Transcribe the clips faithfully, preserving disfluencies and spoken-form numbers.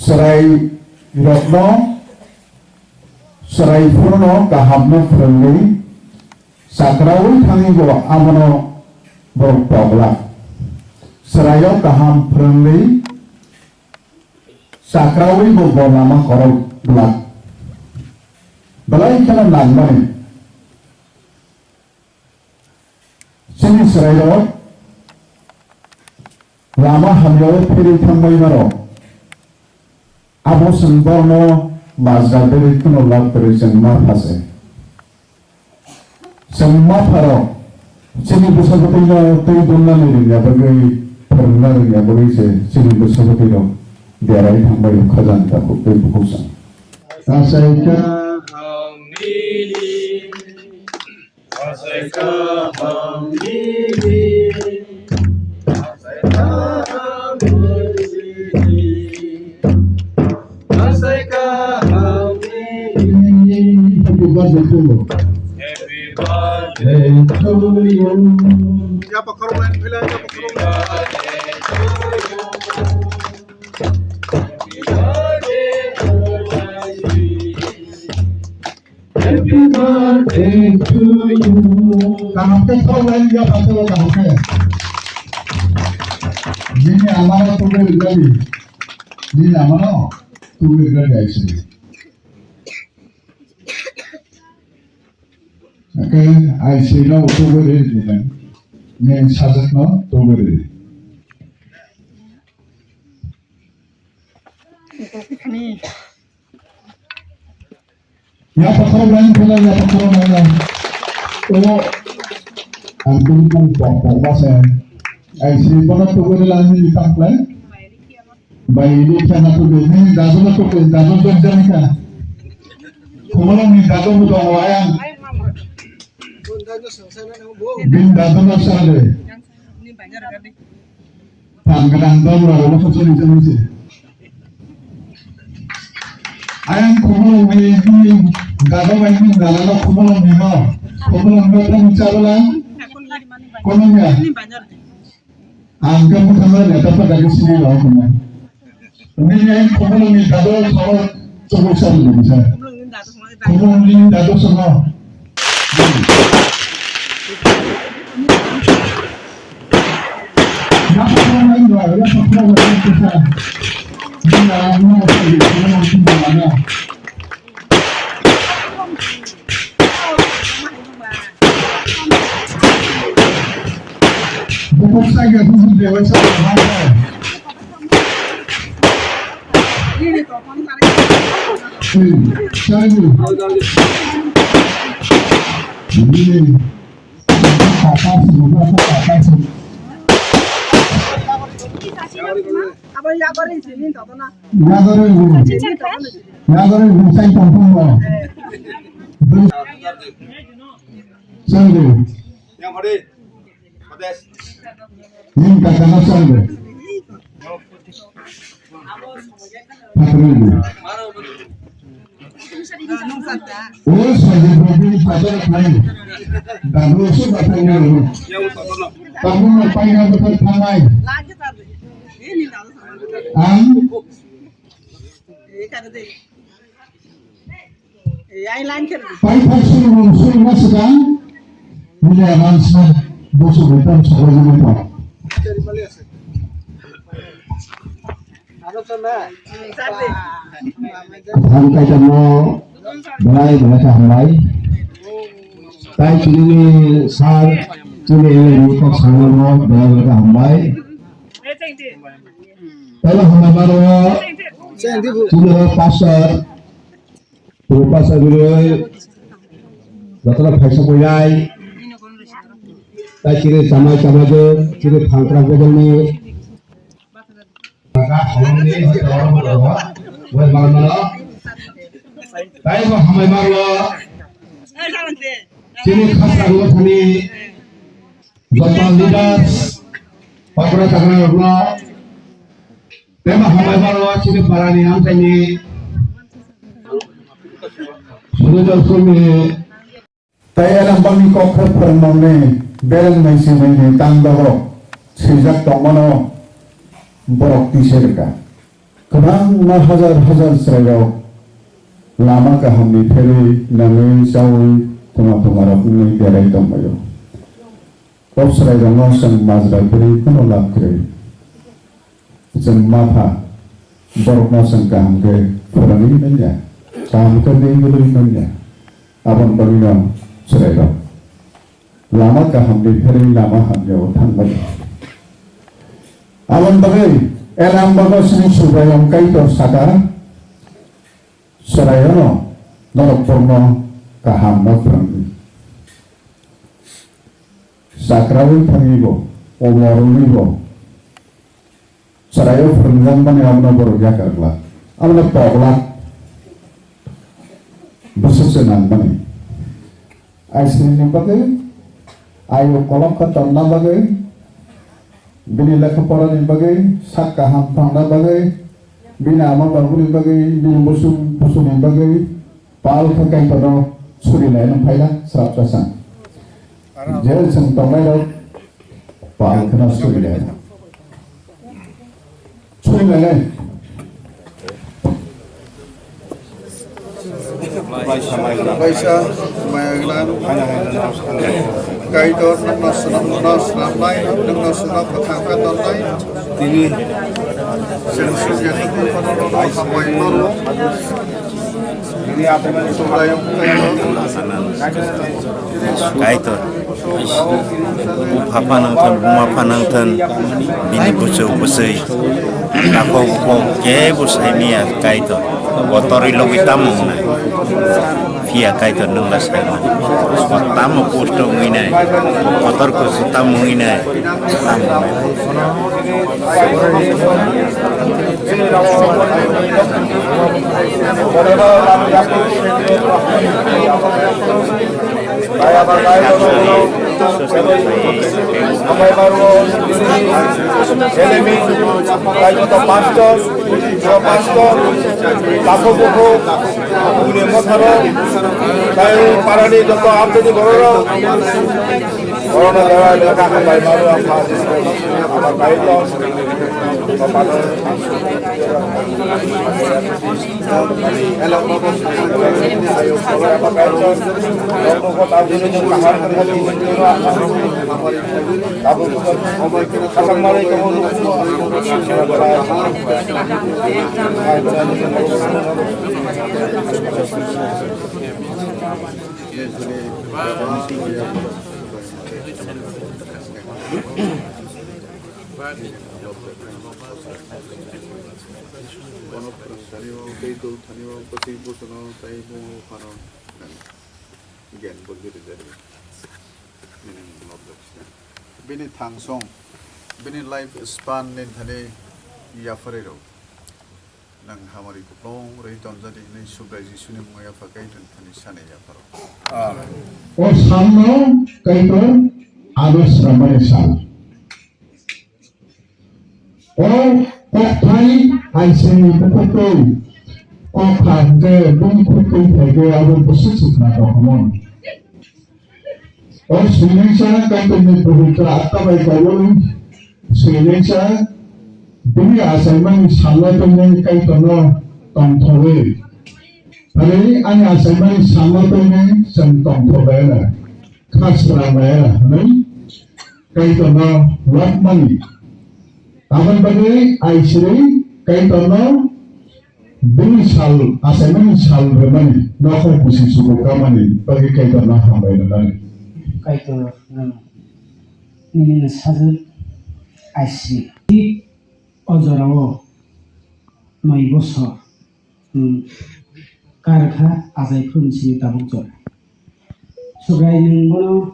Chwrairokno, chwrai phuru no kaham no phwrwngwi chakraui thangwi bo abono borok tokla. Chwraio kaham phwrwngwi chakraui bo bo lama korok glak. Belai kheno nangmani. Chini chwrairok lama hamyao phirwi thangbai maro. Abo chwng borno majra berwi kheno lab kwrwi chwng ma phase. Chwng ma pharo chini bwsabwtwino twi donnani rwngya bagwi, phwrwngna rwngya bagwi se chini bwsabwtwirok derai thangbai khajang takhuk tei bukhuk chwng. Kasaika Happy birthday to you. Happy birthday to you. Happy birthday to you. Kaham khe khoroknai ya phaikhe bo kaham khe. Nini amano tubui rwgadi. Nini amano tubui rwgadi aisi. Ake aisi no tubui rwgadi. Nini sajak no tubui rwgadi. Ni. Ya pakhoro lain khela, ya pakhoro lain. O, ang tini pung pok pok ba se. Ai si bono tuguri lain ni tang plai. Bai ini khela tuguri ni dadu no tuguri, dadu jom jom ka. Kumala ni dadu mu dong wayang. Bin dadu no sale. Pang kadang dong la lo ko sori jom si. Ayang khumulwng ni, ni dado bai ni dala no khumulwng ni no. Khumulwng no tang chabala. Kono ya. Ang kamu kamar ya tapa dagi sini lo kuma. Ni ayang khumulwng ni dado so chobo sal ni sa. Khumulwng ni dado so no. Yagori, yagori, yagori, yagori, yagori, yagori, yagori, Sunday. Ning kakana Sunday. Patrulbu. O Sunday, Sunday, Patrulbu. Dabu su patrulbu. Tamu na paina betul thangai. Ang. Pai pai sung sung ma swkang. Nini announce bosu betam sabai jini pa. Ang kai tamo belai belai ka hambai. Tai chini sir chini ni kok sangmo belai belai ka hambai. Taibo hambai maro. Chini pastor. Rupa sagiroi, jotono phaisa koilai, tai chiri chamai chamai de, chiri thangkra bodolni, baka kholomni, wai malmano, tai bo hamai marlo, chini khasra rok thani, joto leaders, pakra takra rokno, Tei ma hambai mano chini parani amchaini Sudhir Singh ni. Tei Elambang ni kok khe phwrwngmung ni bereng nai si nai ni tang dogo swijak tongmano borok tise rwkha. Kwbangma hajar hajar chwrairok lama kahamni pherwi nangwi chaui thuma thumarok wngwi berai tongbaio. O chwrairokno chwng majra kwrwi phano lab kwrwi. Chwng mapha borokno chwng kaham khe phwrwngwi manya, kaham khe tei wlwi manya. Aboni bagwino chwrairok lama kahamni pherwi lama hamyao thangbai. Aboni bagwi Elam bago sini Subraiyung Kaitor saka, chwrairokno norok borokno kaham ma phwrwngdi. Chakraui thangwibo, omor wngwibo, chwraio phwrwngjakmani abono borok yakar glak, abono pok glak, bwswk se nangmani. Aisini bagwi, ayo kolok khe tonna bagwi, bini lekha porani bagwi, sak kaham thangna bagwi, bini ama babuni bagwi, bini bosong bosongni bagwi, pal khe Kaitorno suri laina phaila srapsa sa. Je chwng tongnairok pal kheno suri laina. Suri lainai. Baisa, maya glan. Kaitor, nokno swnam, nokno swnamnai, nokno swnam kwthang khe tonnai. Tini, chwng sujak, hambai toro. Kaitor, bupha phanangthon, buma phanangthon, bini bwswk bwswi, takhuk bukhuk kebo saimanya Kaitor, kotorwi logwi tamo wngnai? Phiya Kaitor nwngla saimanya, tamo kosto wngwi nai, kotor kusu tamo wngwi nai, tamo wngnai? Pastor, pastor, takhuk bukhuk, bini motharo, tai parani joto amtwini bororok, borokno jora jora hambai mano, ang pha, ama kaitor. Bono phwrwng thani o, tei dul thani o, bwtwi bwsano tei bumung buphano gyan bwlwi rwjak rw. Nini mung nok dok sina. Bini thangsong, bini life span ni thani yapharwi rw. Nang hamari kuplung rwi tonjadi hinwi Subrai Jisuni mungo yapha kaitor thani sani yapharo. O salno kaitor abo sramani sal. O kokthai aisini bukhuk twi kokha hwnkhe bini khuk twi phaikhe abo bwswk swkna dokhomon. O swinaisa kaitorni bukhuk atta bai kaiwi swinaisa bini achaimani salno tongmani kaitorno tongthogwi. Phai ani achaimani salno tongmani chwng tongthogwi kha swrang bai hwnwi kaitorno wapmani. Aboni bagwi aisiri kaitorno bini sal, achaimani sal rwmani, nokhor kusi suku kamani bagwi kaitorno hambai rwnani. Kaitor, nwng nini sajwk aisiri. O jorao noi bosor. Hmm. Kar kha achai phuru ni simi tabuk jora. Subrai nwng bono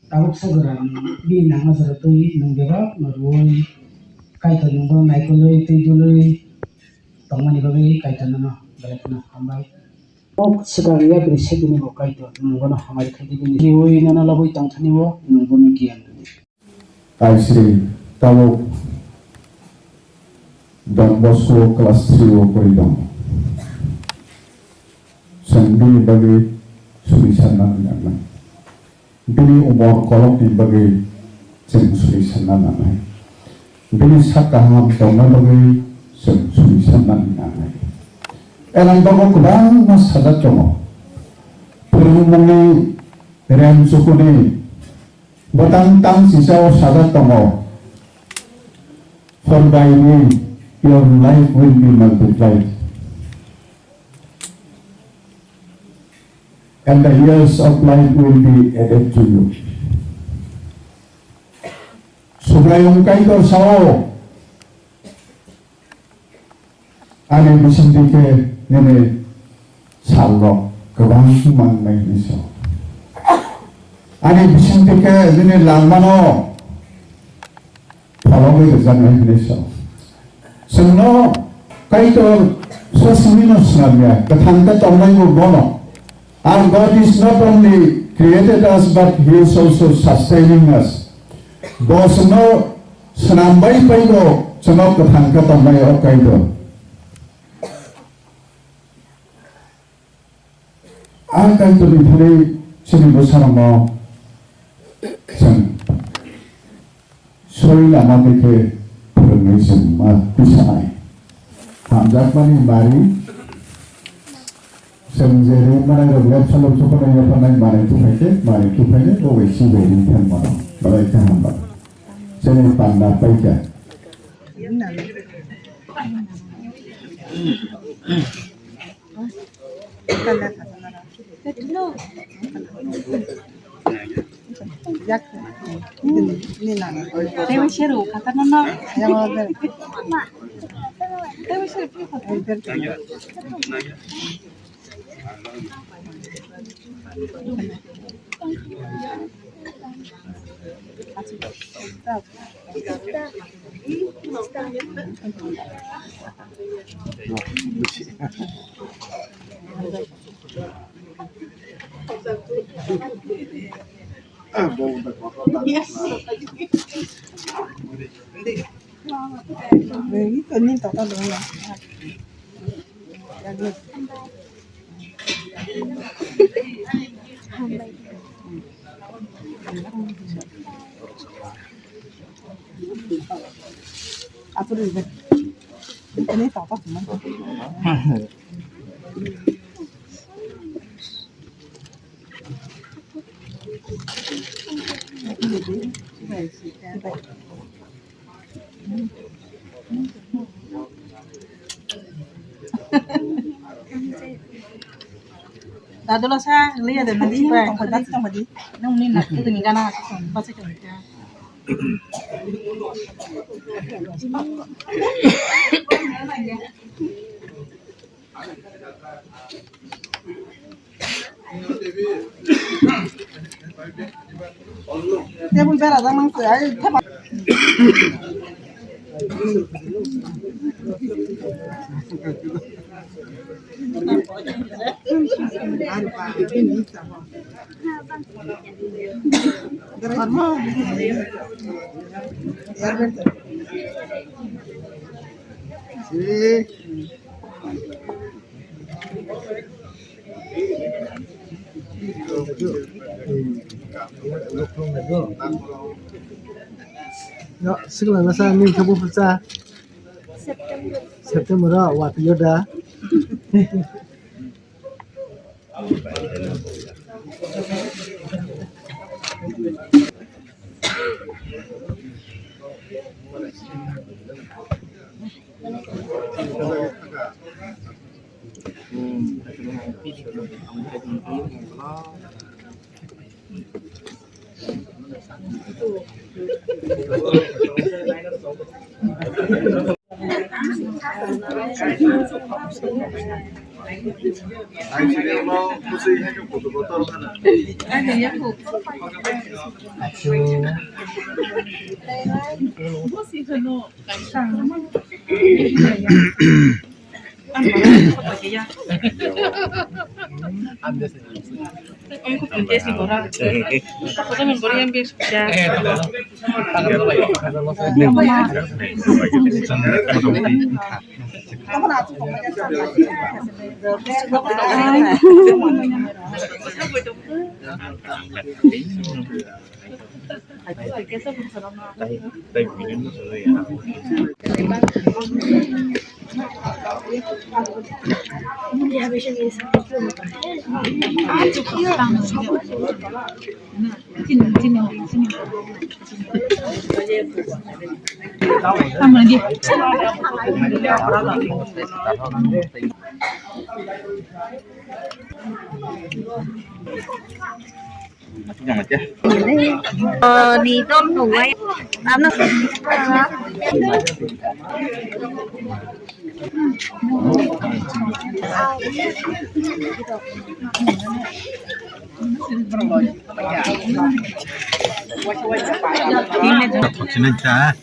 tabuk sa jora nwng bini nangma jora twi nwng bebak no rwui kaitor nwng bono naikolwi twi dulwi tongmani bagwi kaitor nono belai kheno hambai. Kok swkang yapri sebini bo kaitor nwng bono hamari khaidi bini riui nono lobwi tongthani bo nwng bono giyan rwdi. Aisiri tabuk Don Bosco class three o pori tongo. Chwng bini bagwi suri sanna nangnai. Bini umor kolokni bagwi chwng suri sanna nangnai. Bini sak kaham tongna bagwi chwng suri sanna Elangtago kwbangma sajak tongo. Phwrwngmungni rem chukuni bwtang tang sisao sajak tongo. For by me your life will be multiplied, and the years of life will be added to you. Subraiyung Kaitor sao, ani bisingtwi khe nini salrok kwbang mangnai hwnwi sao. Ani bisingtwi khe nini langmano phologwi rwjaknai hwnwi sao. Chwngno Kaitor sosmino swnamya, kwthang khe tongnai bo bono. Our God is not only created us, but He is also sustaining us. Bo chwngno swnambai paibo chwngno kwthang khe tongnai o Kaitor. A Kaitorni thani chini bwsarokno chwng soi lama twi khe phwrwngwi chwng ma tisanai. Hamjakmani mari, chwng je ri manai rok lepsa lepsa phano yapharnai manwi tuphai khe, manwi tuphainai bo bai si bai ri thang mano. Belai khe hambai. Chini panda paikha. Dadulo sa liya de madi pa, madi madi. Nung ni nak tu ni gana, basa ka. Tebul bera da mang se ai thaba. No, sikla nasa ni khabu phucha. September. September o watwi da. Oh, ni tom tu wai. Ano? Sini ta.